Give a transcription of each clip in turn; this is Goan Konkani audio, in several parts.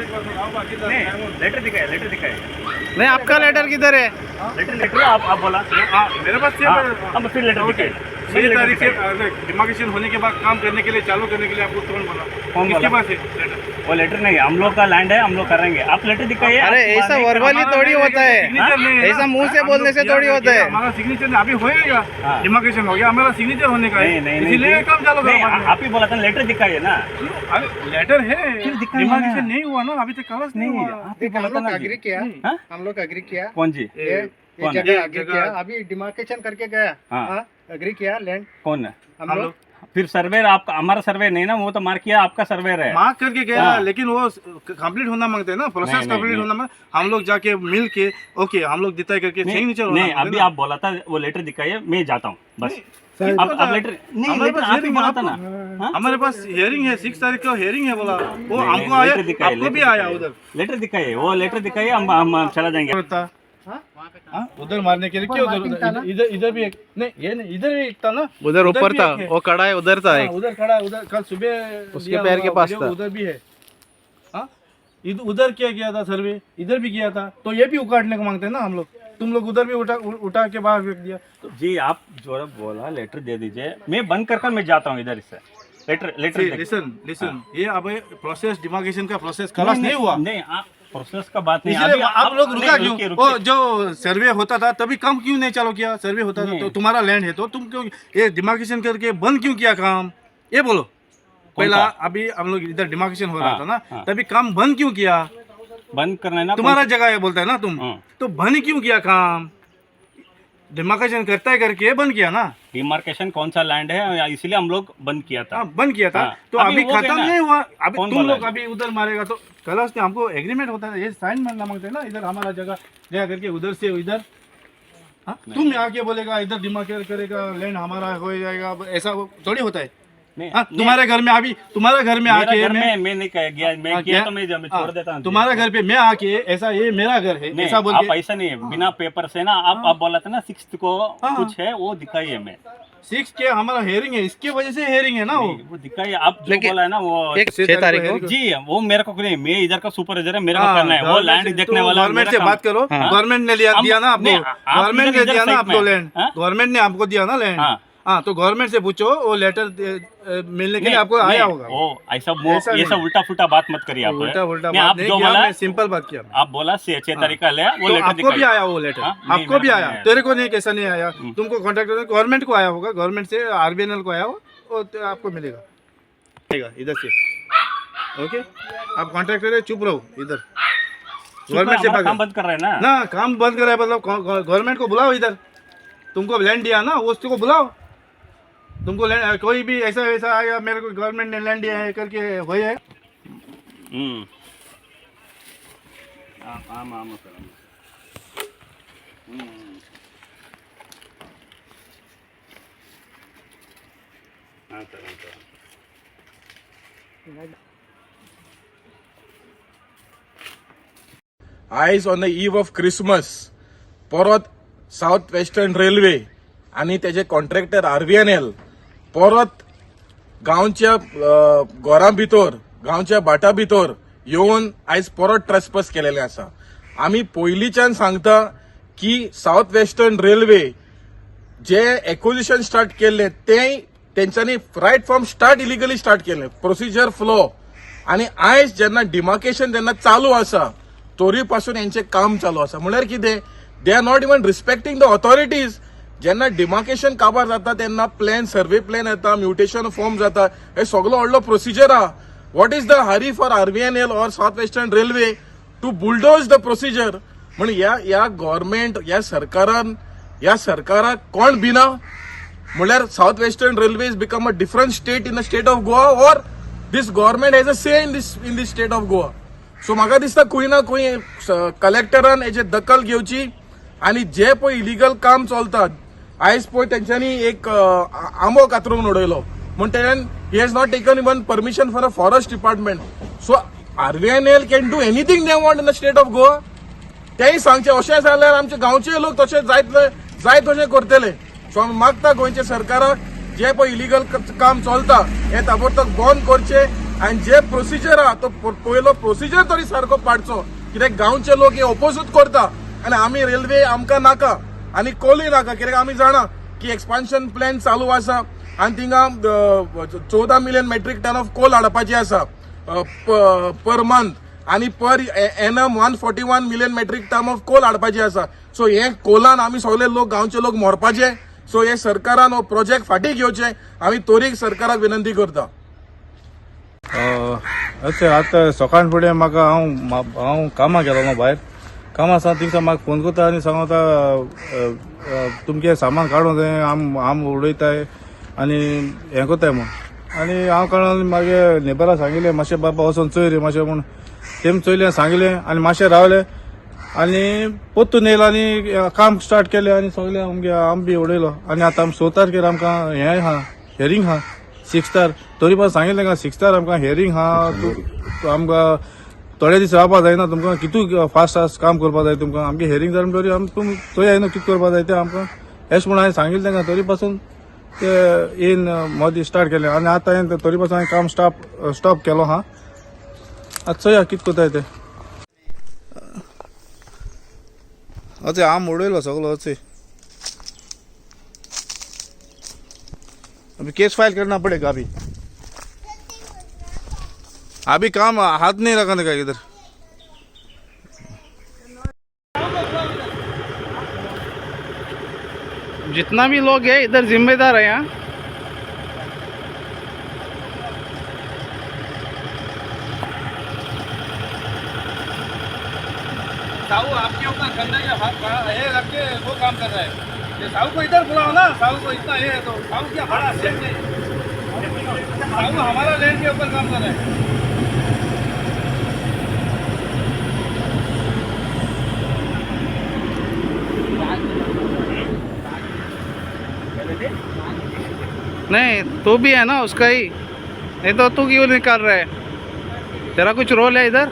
तारीख पासून हांव बाकी नहीं, लेटर दिखाइए, लेटर दिखाइए। नहीं, आपका लेटर किधर है? लेटर, लेटर आप आप बोला। हाँ, मेरे पास छह हाँ, अब फिर लेटर ओके। दिखाइए। 6 तारीख से डिमार्केशन होने के बाद काम करने के लिए, चालू करने के लिए आपको कौन बोला? कौन किसके बोला? पास है लेटर? वो लेटर नहीं, हम लोग का लैंड है, हम लोग करेंगे। आप लेटर दिखाइए। अरे आप ऐसा नहीं- वर्बली थोड़ी होता है। सिग्नेचर नहीं है ना। ऐसा मुंह से हम बोलने लोग से किया थोड़ी होता है। हमारा सिग्नेचर अभी होएगा। हाँ। डिमार्केशन हो गया, हमारा सिग्नेचर होने का है। नहीं नहीं नहीं इसीलिए जी। काम चालू नहीं, करो बाद में। आप ही बोला था, लेटर दिखाइए ना। अरे लेटर है, फिर दिखाइए डिमार्केशन ना। नहीं हुआ ना अभी तक, कागज नहीं नहीं, हुआ। आप ही बोला हम था लोग ना अग्री जी। किया। हाँ? हम लोग अग्री किया। कौन जी? ये कौन? ये जगह ये अग्री जगह- किया, अभी डिमार्केशन करके गया। हाँ। हाँ, अग्री किया लैंड। कौन है? हम लोग। फिर सर्वेर आपका, हमारा सर्वे नहीं ना, वो तो मार्क किया, आपका सर्वेर है। मार्क करके गया। हाँ। लेकिन वो कंप्लीट होना मांगते हैं ना, प्रोसेस नहीं, कंप्लीट नहीं। होना मांग, हम लोग जाके मिल के ओके हम लोग देता है करके नहीं, सिग्नेचर होना नहीं मांगते अभी ना। आप बोला था वो लेटर दिखाइए, मैं जाता हूँ बस। नहीं, आप लेटर नहीं, हमारे लेटर पास आप ही hearing बोला है, था ना। हाँ? हमारे पास हियरिंग है, 6 तारीख का हियरिंग है बोला वो। नहीं, हमको नहीं, आया, लेटर दिखाइए, आपको भी लेटर आया दिखाइए। उधर। लेटर दिखाइए, वो लेटर दिखाइए, हम चला जाएंगे। था हाँ? उधर मारने के लिए क्यों उधर उधर इधर इधर भी एक नहीं, ये नहीं, इधर भी एक था ना। उधर ऊपर भी था एक है। वो कड़ा है, उधर था हाँ, एक। उधर खड़ा है, उधर कल सुबह उसके लिया पैर के हुआ पास वीडियो, था। उधर भी है। हाँ, उधर क्या किया था सर्वे, इधर भी किया था, तो ये भी उखाड़ने को मांगते हैं ना हम लोग। तुम लोग उधर भी उठा उठा के बाहर फेंक दिया तो जी आप जो बोला लेटर दे दीजिए, मैं बंद कर कर मैं जाता हूँ इधर से। लेटर लेटर दे- लिसन लिसन, ये अब प्रोसेस डिमार्केशन का प्रोसेस खलास नहीं हुआ। नहीं, आप प्रोसेस का बात नहीं। इसलिए अभी आप लोग रुका नहीं, क्यों? रुकिए, रुकिए। वो जो सर्वे होता था तभी काम क्यों नहीं चालू किया? सर्वे होता था तो तुम्हारा लैंड है तो तुम क्यों ये डिमार्केशन करके बंद क्यों किया काम, ये बोलो पहला। अभी हम लोग इधर डिमार्केशन हो रहा हाँ, था ना, हाँ। तभी काम बंद क्यों किया? बंद करना है ना। तुम्हारा जगह है बोलता है ना तुम, हाँ। तो बंद क्यों किया काम? डिमार्केशन करता है करके बंद किया ना। डिमार्केशन कौन सा लैंड है, इसलिए हम लोग बंद किया था। हाँ, बंद किया था। हाँ। तो अभी अभी हो गया खत्म ना। नहीं हुआ अभी। कौन तुम बोला लोग है? अभी उधर मारेगा तो कलश ने हमको एग्रीमेंट होता है, ये साइन मारना मांगते हैं ना, इधर हमारा जगह ले करके उधर से इधर। हाँ? तुम आके बोलेगा इधर दिमाग करेगा लैंड हमारा हो जाएगा, ऐसा वो थोड़ी होता है। नहीं, हाँ, नहीं, तुम्हारे घर में अभी, तुम्हारे घर में मेरा आके घर में मैं नहीं कह गया, मैं हाँ, किया क्या? तो मैं हाँ, छोड़ देता हूँ। तुम्हारा घर पे मैं आके ऐसा ये मेरा घर है नहीं, ऐसा बोल आप के ऐसा नहीं है, बिना पेपर से ना। आप बोला था ना 6 को हाँ। कुछ है, वो दिखाइए मैं। 6 के हमारा हेयरिंग है, इसके वजह से हेयरिंग है ना वो। नहीं, वो दिखाइए आप जो लेकिन- बोला है ना वो। एक 6 तारीख को। जी वो मेरे को नहीं, मैं इधर का सुपरवाइजर है, मेरे को हाँ, करना है वो गवर्नमेंट लैंड से- देखने तो वाला गवर्नमेंट मेरा से काम। बात करो। हाँ। गवर्नमेंट ने लिया दिया ना आपको, नहीं, आप गवर्नमेंट इधर- ने इधर दिया ना साइड आपको में। लैंड, हाँ? गवर्नमेंट ने आपको दिया ना लैंड। हाँ। हाँ, तो गवर्नमेंट से पूछो वो लेटर मिलने के लिए नहीं, आपको आया नहीं, होगा। वो ऐसा ऐसा ये नहीं। सब उल्टा फुल्टा बात मत करिए आप। उल्टा उल्टा नहीं, बात आप नहीं जो किया, बोला मैं सिंपल बात किया। आप बोला 6 तारीख का ले वो तो लेटर आपको भी दिखाइए। आया वो लेटर? हाँ? नहीं, आपको भी मेरे को आया? नहीं आया। तेरे को नहीं, कैसा नहीं आया तुमको? कॉन्ट्रैक्टर गवर्नमेंट को आया होगा, गवर्नमेंट से आरबीएनएल को आया हो वो तो आपको मिलेगा मिलेगा इधर से। ओके, आप कॉन्ट्रैक्टर है, चुप रहो इधर। गवर्नमेंट से हमारा बात काम बंद कर रहे हैं ना। ना, काम बंद करा है मतलब गवर्नमेंट को बुलाओ इधर। तुमको लैंड दिया ना, वो उसको बुलाओ। तुमको लैंड कोई भी ऐसा वैसा आया मेरे को गवर्नमेंट ने लैंड दिया है करके हो है। हम्म आमा आमा सर, आमा। हम्म। हाँ सर, हाँ सर। आयज on the eve of Christmas परत सावथ वेस्टर्न रेल्वे आनी तेजे कॉन्ट्रॅक्टर आरव्हीएनएल परत गांवच्या घरां भितर, गांवच्या भाटा भितर येवन आयज परत ट्रेसपस केलेले आसा. आमी पयलींच्यान सांगता की सावथ वेस्टर्न रेल्वे जे एक्विजिशन स्टार्ट केल्लें तें तेंच्यांनी right from start illegally start केलें, प्रोसिजर फ्लो. आनी आयज जेन्ना डिमार्केशन जेन्ना चालू आसा तोरी पासून हेंचें काम चालू आसा. म्हणल्यार कितें, they are not even respecting the authorities. जेन्ना डिमार्केशन काबार जाता तेन्ना प्लॅन, सर्वे प्लॅन येता, म्युटेशन फॉर्म जाता, हे सगलो व्हडलो प्रोसिजर आहा. What is the hurry for RVNL or South Western Railway to bulldoze the procedure? म्हण ह्या ह्या गव्हर्मेंट, ह्या सरकारान, ह्या सरकाराक कोण भिना? म्हणल्यार South Western Railway is become a different state in the state of Goa, or this government has a say in this state of Goa? So म्हाका दिसता खंय ना खंय कलेक्टरान हेजे दखल घेवची आनी जे पळय इलिगल काम चलता. आयज पळय तेंच्यांनी एक आंबो कातरून उडयलो म्हण तेच्यान he has not taken even permission for a forest department. So RVNL can do anything they want in the state of Goa. तेय सांगचें. अशें जाल्यार आमचे गांवचे लोक तशे जायत जाय तशें करतले. सो आमी मागता गोंयच्या सरकाराक, जे पळय इलिगल काम चलता हें ताबडतोब बंद करचें. आनी जे प्रोसिजर आहा तो पयलो प्रोसिजर तरी सारको पाडचो, कित्याक गांवचे लोक हे ओपोजूच करता आनी आमी रेल्वे आमकां नाका आनी कोलूय नाका, कित्याक आमी जाणा की एक्सपान्शन प्लॅन चालू आसा आनी थिंगा 14 million metric ton of coal हाडपाची आसा पर मंथ आनी per annum 141 million metric ton of coal हाडपाची आसा. सो हे कोलान आमी सगळे लोक, गांवचे लोक मरपाचे. सो हे सरकारान हो प्रोजेक्ट फाटीं घेवचे, आमी तोरीक सरकाराक विनंती करता. अच्छा, आतां सकाळ फुडें म्हाका हांव कामाक गेलो न्हू भायर, कामां आसा थिंगसा म्हाका फोन करता आनी सांगता, तुमचें सामान काडून थंय आम उडयताय आनी हें करताय म्हूण. आनी हांव काडून मागीर नेबरा सांगिल्लें, मातशें बाबा वचोन चोय रे मातशें म्हूण. तेम चोयलें, सांगिल्लें आनी मातशें रावलें आनी पोत्तून येयलो आनी काम स्टार्ट केलें आनी सगळें आमगे आम बी उडयलो. आनी आतां आमी 6 तारखेर आमकां हें आहा, हेरींग आहा 6 तार. तरी पण सांगिल्लें का 6 तार आमकां हेरींग आहा, तूं आमकां थोडे दीस रावपा जायना, तुमकां कितू फास्ट फास्ट काम करपा जाय तुमकां. आमगे हेरींग जालें म्हणटरी आमी तुम चोया न्हू कितें करपा जाय तें आमकां, अशें म्हूण हांवें सांगिल्लें तांकां. तरी पासून ते येवन मदीं स्टार्ट केलें आनी आतां हांवें तरी पासून हांवें काम स्टॉप केलो आहा. आतां चोया कितें करताय ते. अचे आम उडयलो सगलो. अचे अभी केस फाइल करना पड़ेगा. अभी अभी काम हाथ नहीं लगाने का इधर. जितना भी लोग है इधर जिम्मेदार है यहाँ. साहू आपके ऊपर कंधे के हाथ ये रख के वो काम कर रहा है. ये साहू को इधर बुलाओ ना, साहू को इतना ये है तो साहू क्या बड़ा सेठ नहीं, साहू हमारा लैंड के ऊपर काम कर रहा है. नहीं तू भी है ना उसका ही, नहीं तो तू क्यों निकाल रहा है? तेरा कुछ रोल है इधर?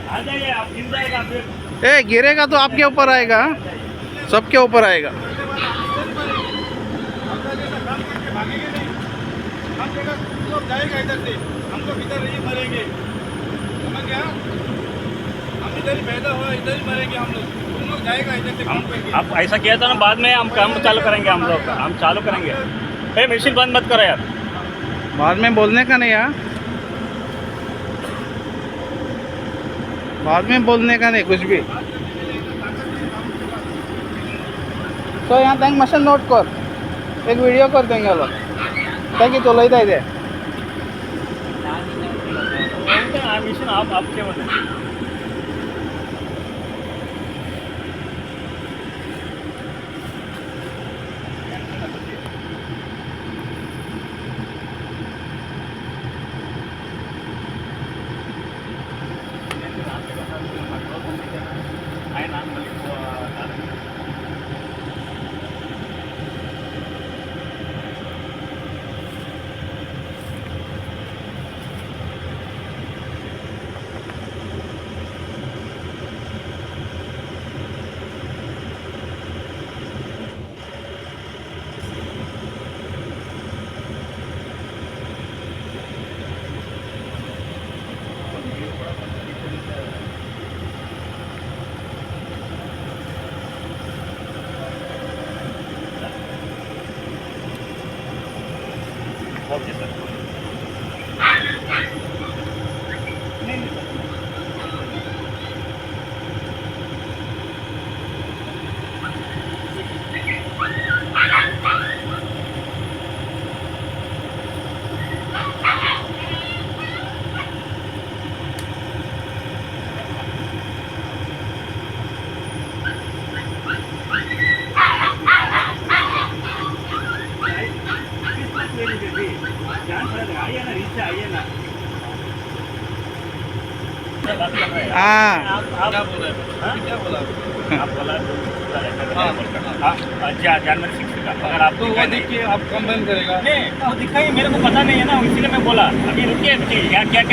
आ जाइए आप, गिर जाएगा फिर. ए गिरेगा तो आपके ऊपर आएगा, हाँ? सबके ऊपर आएगा. अपना जैसा काम करके भागेंगे नहीं हम. जगह लोग जाएगा इधर से, हम लोग इधर ही मरेंगे, समझ गया? हम इधर ही पैदा हुआ, इधर ही मरेंगे हम लोग. तुम लोग जाएगा इधर से काम करके. आप ऐसा किया था ना, बाद में हम काम चालू करेंगे, हम लोग हम चालू करेंगे. ए मशीन बंद मत करो यार. बाद में बोलने का नहीं, हाँ, बाद में बोलने का नहीं कुछ भी. तो यहाँ तांकां मातशें नोट कर, एक व्हिडिओ कर तेंगेलो, ताकी चलयताय ते. मशीन आप आपके बोले. Okay sir. नहीं नहीं सर. आइए ना, नीचे आइए ना. बात कर रहे हैं. हाँ. आप क्या बोल रहे हैं? क्या बोला? आप बोला हाँ, जनवरी 6 का अगर आप तो वो देख के आप कम बंद करेगा. नहीं, वो दिखाइए, मेरे को पता नहीं है ना, इसीलिए मैं बोला. अभी रुकिए, रुकिए, क्या क्या.